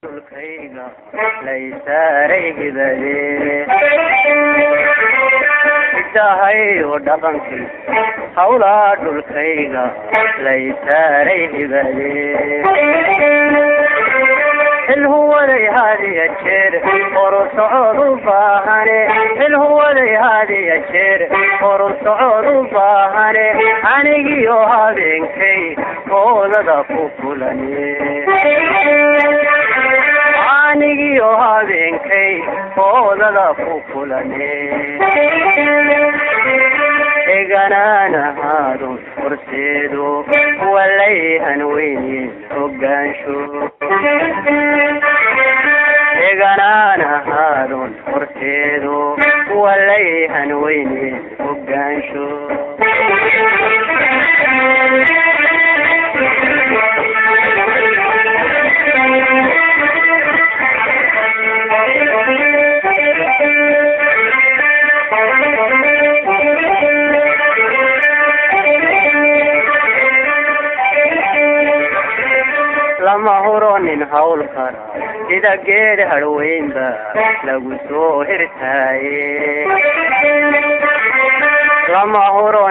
Dhulkayga lay saaray hibade, hidahayo dhaqankii hawlaa dhulkayga lay saaray hibade. Xilhuwaday hadiya jeer horu socod u baahane, xilhuwaday hadiya jeer horu socod u baahane, anigiyo habeenkay koodada ku kulane, anigiyo habeenkay koodada ku kulane. Eganaanahaadun horseedo walayhan weynyen hogaansho, eganaanahaadun horseedo walayhan weynyen hogaansho. Lama huro nin hawl kara sida geed harweynba lagu soo hirtaaye, lama huro.